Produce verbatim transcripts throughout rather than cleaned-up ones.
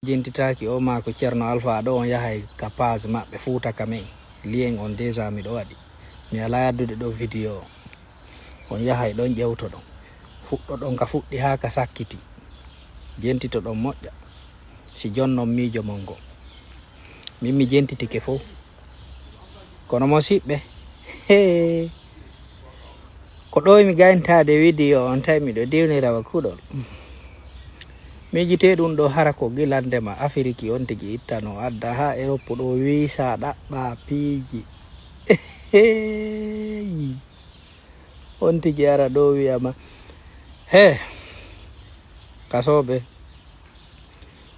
Jentitaaki o maa ko Ceerno Alfa ɗo, on yahay ka page maɓɓe Fuuta Kame. Lien on déjà miɗo waɗi. Mi alaa addude ɗo video. On yahay ɗon ƴewtoɗon. Fuɗɗoɗon ka fuɗɗi haa ka sakkiti. Jentitoɗon moƴƴa. Si jonnon miijo mon ngo. Min mi jentitike fow. Kono mosiɓɓe, hee, ko ɗo mi gayntaade video on tawi miɗo diwnira wa kuɗol. Miijitee ɗum ɗo hara ko gilande ma Afiriki on tigi ittano adda haa Europe ɗo wiisa ɗaɓɓa piiji. Hey. On tigi ara ɗo wiyama, he, kasooɓe,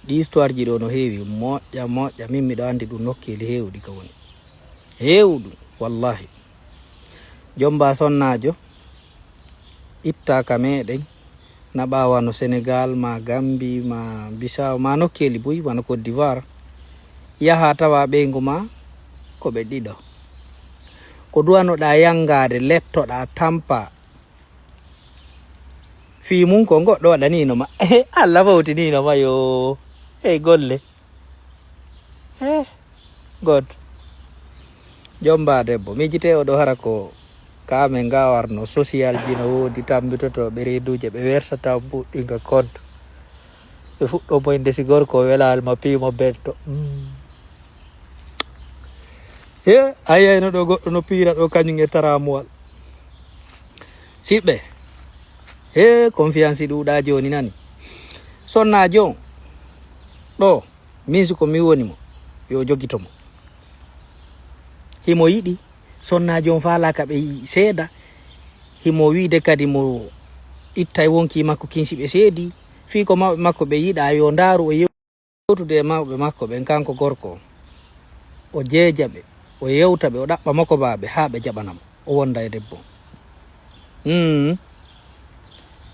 ɗi histoire ji ɗo no heewi, moƴƴa, moƴƴa, min miɗo anndi ɗum nokkeeli heewɗi ka woni. Heewɗum, wallahi. Jomba sonnaajo, itta ka meɗen, naɓa wano Senegal, ma Gambi, ma Bissau, ma nokkeeli buy, wano Côte d'Ivoire. Yaha tawa ɓeyngu ma, ko ɓe ɗiɗo. Ko duwanoɗa yanngaade, lettoɗa, tampa. Fii mum ko goɗɗo waɗaniino ma. Allah fawtiniino ma yo. Hey, golle. He, God. Jomba debbo. Miijitee o ɗo hara ko ka amen nga warno social ji no woodi, tambitoto ɓe reeduuje, ɓe wersa tambuɗɗinga compte. Ɓe fuɗɗo moyde si gorko welaali ma piimo bento. Mm. He, a yiyayno ɗo goɗɗo no piira ɗo kañum e taramuwal. Siɓɓe, he, confiance ɗuuɗa jooni nani. Sonnaajo on, ɗo, min si ko mi woni mo, yo jogito mo. Himo yiɗi, sonnaajo on faala ka ɓe seeda. Himo wiide kadi mo ittay wonki makko kin si ɓe seedi. Fii ko mawɓe makko ɓe yiɗa yo ndaaru o yew- yewtude e mawɓe makko ɓen, kanko gorko on. O jeeja ɓe, o yewta ɓe, o ɗaɓɓa mokobaaɓe haa ɓe jaɓana mo. O wonda e debbo on. Mm.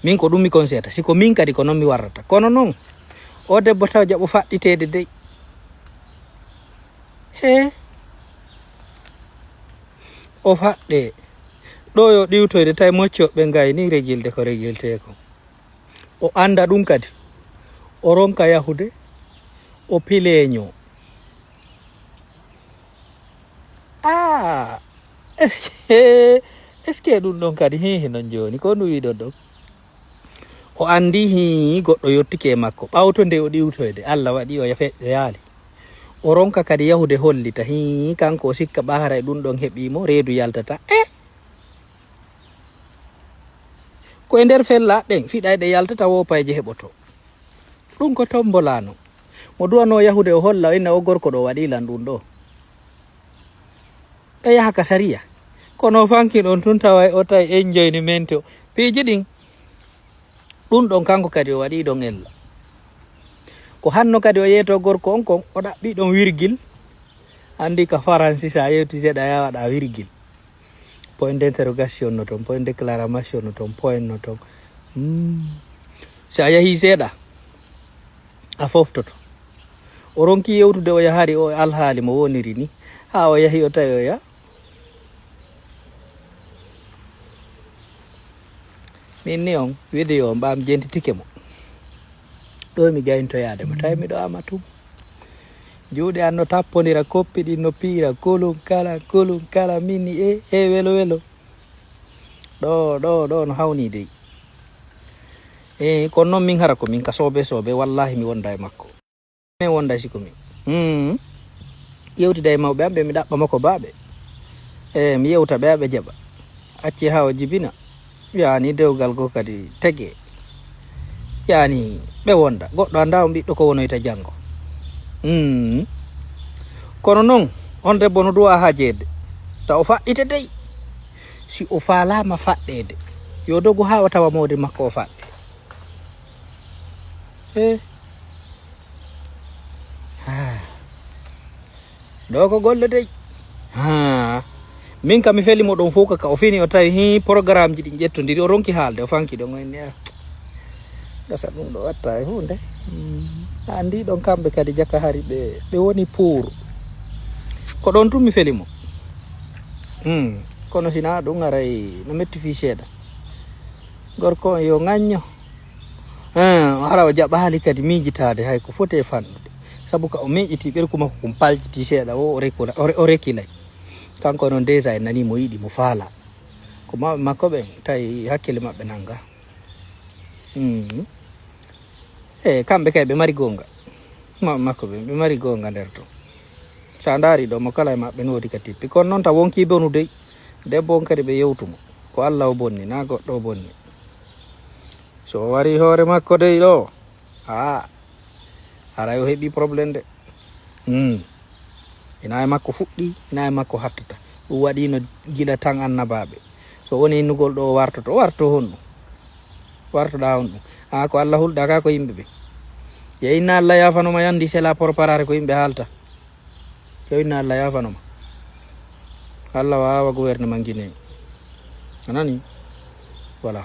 Min ko ɗum mi conseillata. Si ko min kadi ko non mi warrata. Kono non, o debbo taw jaɓo faɗɗiteede dey. He. O faɗɗe. Ɗo yo ɗiwtoyde tawi mocco ɓe ngayni regilde ko regiltee ko. O annda ɗum kadi. O ronka yahude, o pileeño. Ah! Est-ce que, est-ce que ɗum ɗon kadi? Hihi non jooni, ko ndu wiɗon ɗon? O anndi hii goɗɗo yottike e makko. Ɓawto nde o ɗiwtoyde, Allah waɗi o yafe-, o yaali. O ronka kadi yahude hollita hii kanko o sikka ɓahara e ɗum ɗon heɓi mo, reedu yaltata. Eh! Ko e nder fella ɗen fiɗayɗe yaltata wo payje heɓoto. Ɗum ko tombolano. Mo duwano yahude o holla o inna o gorko ɗo waɗi lan ɗum ɗo. Ɓe yaha ka sariya. Kono o fanki ɗon tun tawa o tawi enjoyni mento. Piiji ɗin. Ɗum ɗon kanko kadi o waɗi ɗon ella. Ko hanno kadi o yeeto gorko on kon o ɗaɓɓi ɗon wirgil. Andi ka faransi sa yewti seeɗa yawaɗa wirgil. Point d'interrogation no toon, point d'exclamation no toon, point no toon. Hmm. Si a yahii seeɗa, a foftoto. O ronki yewtude o yahari o e alhaali mo woniri ni, haa o yahi o tawi o ya. Min ni on, video on ɓam jentitike mo. Ɗo mi gayntoyaade mo, tawi miɗo ama tum. Juuɗe an no tappondira, koppi ɗin no piira, kolum kala, kolum kala, min ni e, e welo welo. Ɗo, ɗo, ɗo no hawni dey. E, kono noon min hara ko min ka soobe soobe, wallahi mi wonda e makko. Mi wonda si ko min. Hmm. Yewtida e mawɓe am ɓe mi ɗaɓɓa makko baaɓe. E, mi yewta ɓe aɓe jaɓa. Acce haa o jibina. Yaani dewgal goo kadi tege. Yaani ɓe wonda. Goɗɗo annda on ɓiɗɗo ko wonoyta janngo. Hmm. Kono noon, on debbo no duwa haajeede. Ta o faɗɗite dey. Si o faalaama faɗɗeede, yo dogu haa o tawa moodi makko o faɗɗe. Eh. Ah. Ɗo ko golle dey. Ah. Min kam mi feli mo ɗon fof ka, ka o fini o tawi hi programme ji ɗin ƴettondiri o ronki haalde o fanki ɗon o inni, ah. Gasa ɗum ɗo watta e huunde. Mm. A anndi ɗon kamɓe kadi jaka hari ɓe, ɓe woni pour. Ko ɗon tun mi feli mo. Mm. Kono sina ɗum aray no metti fii seeɗa. Gorko on yo ŋañño. Ah, Hara o jaɓaali kadi miijitaade hay ko foti e fannude, sabu ka o miijitii ɓerku makko kum paljitii seeɗa o, o rekula- o re- o rekilay. Kanko noon déjà en nanii mo yiɗi mo faala. Ko mawɓe makko ɓen tawi hakkille maɓɓe nannga. Mm. E kamɓe kay ɓe mari goonga. Mawɓe makko ɓen ɓe mari goonga nder ton. So a ndaari ɗo mo kala e maɓɓe no woodi ka tippi. Kono noon ta wonkii bonu dey. Debbo on kadi ɓe yewtu mo. Ko Allah o bonni, na goɗɗo o bonni. So o wari hoore makko dey ɗo, haa, haray o heɓi problème de. Hmm. Ina e makko fuɗɗi, ina e makko hattata. Ɗum waɗino gila tan annabaaɓe. So woni innugol ɗo o wartoto, o warto honɗum? Wartoɗaa honɗum? A ko Allah hulɗa ka ko yimɓe ɓe. Ye inna Allah yaafanoma yandi c'est la porparare ko yimɓe haalta. Yo inna Allah yaafanoma. Allah waawa gouvernement Guinée. A nani? Voilà.